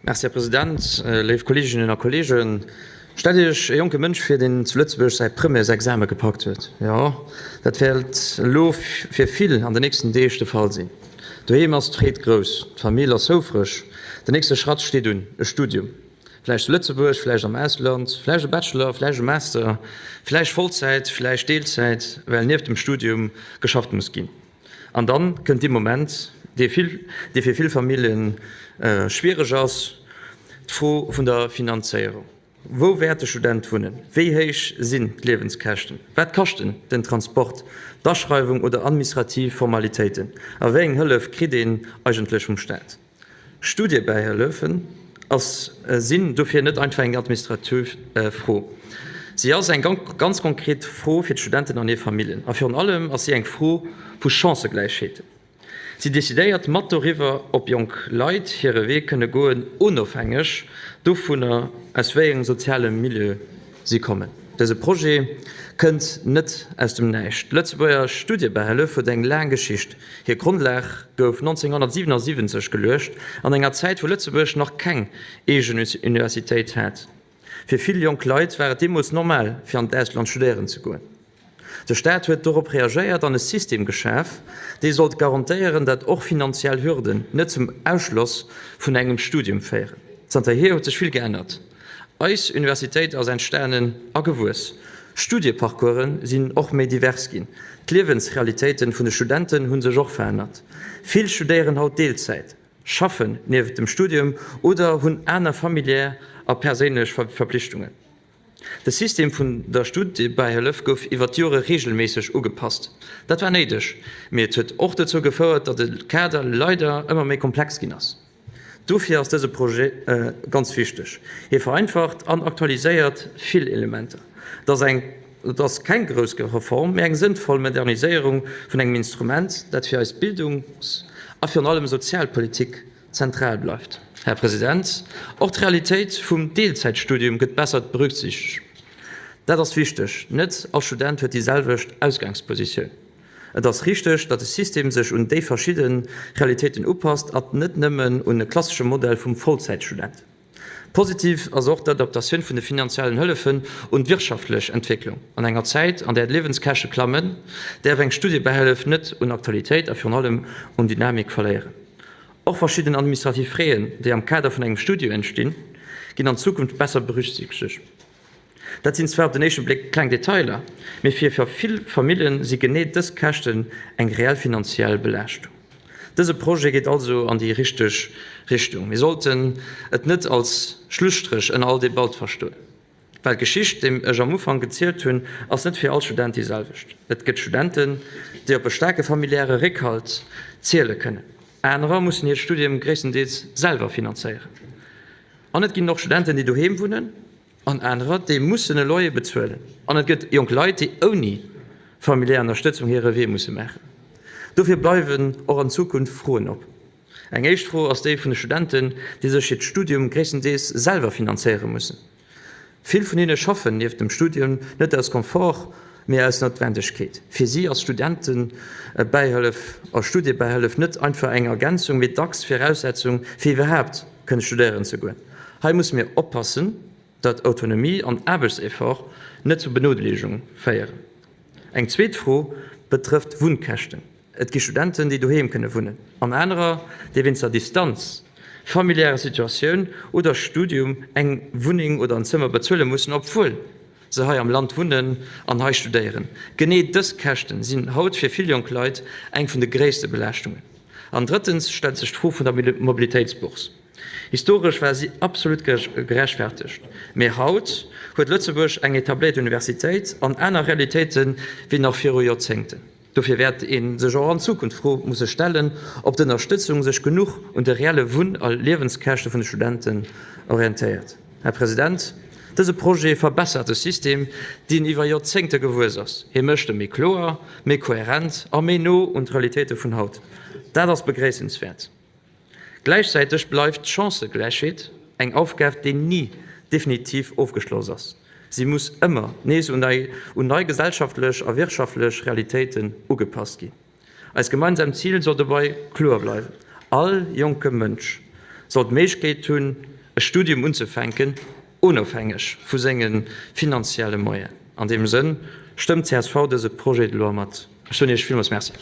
Merci, Här President. Léif Kolleeginnen a Kolleegen, stellt Iech e jonke Mënsch vir, deen zu Lëtzebuerg säi Premièresexame gepackt huet. Jo, dat wäert elo fir vill an den nächsten Deeg de Fall sinn. Doheem ass d'Freed grouss, d'Famill ass houfreg, den nächste Schratt steet un, e Studium. Vläicht zu Lëtzebuerg, vläicht am Ausland, vläicht e Bachelor, vläicht e Master, vläicht Vollzäit, vläicht Deelzäit, well nieft dem Studium geschafft muss ginn. An dann kënnt dee Moment, dee vill, dee fir vill Famillje schwiereg ass, d'Fro vun der Finanzéierung. Wou wäert de Student wunnen? Wéi héich sinn d'Liewenskäschten? Wat kaschten den Transport, d'Aschreiwung oder administrativ Formalitéiten? A wéi eng Hëllef kritt een eigentlech vum Staat? Studiebäihëllefen ass sinn dofir net einfach eng administrativ Fro. Si ass eng ganz konkret Fro fir d'Studenten an hir Familljen. A virun allem ass si eng Fro vu Chancëgläichheet. Si decidéiert mat doriwwer, ob jonk Leit hire Wee kënne goen, onofhängeg dovunner, aus wéi engem soziale Milieu si kommen. Dëse Projet kënnt net aus dem Näischt. D'Lëtzebuerger Studiebähëllef huet eng laang Geschicht. Hir Grondlag gouf 1977 geluecht, an enger Zäit, wou Lëtzebuerg nach keng eegen Universitéit hat. Fir vill jonk Leit war et deemools normal, fir an d'Ausland studéieren ze goen. De Staat huet dorop reagéiert an e System geschaf, dee sollt garantéieren, datt och finanziell Hürden net zum Ausschloss vun engem Studium féieren. Zanterhier huet sech vill geännert. Eis Universitéit ass entstanen a gewuess. Studieparcoursen sinn och méi divers ginn. D'Liewensrealitéiten vun de Studenten hu sech och verännert. Vill studéieren haut Deelzäit, schaffen nieft dem Studium oder hunn aner familiär a perséinlech Verpflichtungen. De System vun der Studiebäihëllef gouf iwwer d'Jore reegelméisseg ugepasst. Dat war néideg, mee et huet och dozou gefouert, datt de Kader leider ëmmer méi komplex ginn ass. Dofir ass dëse Projet ganz wichteg. Hie vereinfacht an aktualiséiert vill Elementer. Et ass eng, et ass keng grouss Reform, mee eng sënnvoll Moderniséierung vun engem Instrument, dat fir eis Bildungs a virun allem Sozialpolitik zentral bleift. Här President, och d'Realitéit vum Deelzäitstudium gëtt besser berücksichtegt. Dat ass wichteg. Net all Student huet déi selwecht Ausgangspositioun. Et ass richteg, datt de System sech un déi verschidde Realitéiten upasst an net nëmmen un e klassesche Modell vum Vollzäitstudent. Positiv ass och d'Adaptatioun vun de finanziellen Hëllefen un d'wirtschaftlech Entwécklung. An enger Zäit, an där d'Liewenskäschte klammen, däerf eng Studiebähëllef net un Aktualitéit a virun allem un Dynamik verléieren. Och verschidden administrativ Fräen, déi am Kader vun engem Studio entstinn, ginn an Zukunft besser berücksichtegt. Dat sinn zwar op den éischte Bléck kleng Detailer, mee fir vill Famillje si genee dës Käschten eng reell finanziell Belaaschtung. Dëse Projet geet also an déi richteg Richtung. Mir sollten et net als Schlusstréch ënner all Debatt verstoen, well d'Geschicht, déi ech am Ufank gezielt hunn, ass net fir all Student déi selwecht. Et gëtt Studenten, déi op e staarke familiäre Réckhalt ziele kënnen. Anerer mussen hiert Studium gréisstendeels selwer finanzéieren. An et ginn och Studenten, déi doheem wunnen, an anerer, déi mussen e Loyer bezuelen. An et gëtt jonk Leit, déi ouni familiär Ënnerstëtzung hire Wee musse maachen. Dofir bleiwen och an Zukunft Froen op. Eng éischt Fro ass déi vun de Studenten, déi sech hiert Studium gréisstendeels selwer finanzéiere mussen. Vill vun hinne schaffen nieft dem Studium net aus Confort, mee aus Noutwendegkeet. Fir si ass Studentebäihëllef a Studiebäihëllef net einfach eng Ergänzung, mee dacks Viraussetzung, fir iwwerhaapt kënne studéieren ze goen. Hei musse mir oppassen, datt Autonomie an Aarbechtseffort net zu Benodelegung féieren. Eng zweet Fro betrëfft d'Wunnkäschten. Et gi Studenten, déi doheem kënne wunnen, an anerer, déi wéinst der Distanz, familiärer Situatioun oder Studium eng Wunneng oder en Zëmmer bezuele mussen, obwuel se hei am Land wunnen an hei studéieren. Genee dës Käschten sinn haut fir vill jonk Leit eng vun de gréisste Belaaschtungen. An drëttens stellt sech d'Fro vun der Mobilitéitsbourse. Historesch war si absolut gerechtfertegt, mee haut huet Lëtzebuerg eng etabléiert Universitéit an aner Realitéite wéi nach viru Joerzéngten. Dofir wäert ee sech och an Zukunft d'Fro musse stellen, ob d'Ënnerstëtzung sech genuch un de reelle Wunn a Liewenskäschte vun de Studenten orientéiert. Här President, dëse Projet verbessert e System, deen iwwer Joerzéngte gewuess ass. Hie mécht e méi kloer, méi kohärent a méi no un d'Realitéite vun haut. Dat ass begréissenswäert. Gläichzäiteg bleift d'Chancëgläichheet eng Aufgab, déi ni definitiv ofgeschloss ass. Si muss ëmmer nees un nei gesellschaftlech a wirtschaftlech Realitéiten ugepasst ginn. Eist gemeinsamt Zil soll dobei kloer bleiwen, All jonke Mënsch. soll d'Méiglechkeet hunn, e Studium unzefänken, onofhängeg vu senge finanzielle Moyen. An deem Sënn stëmmt csv dëse Projet de loi mat. Ech soen Iech villmools Merci.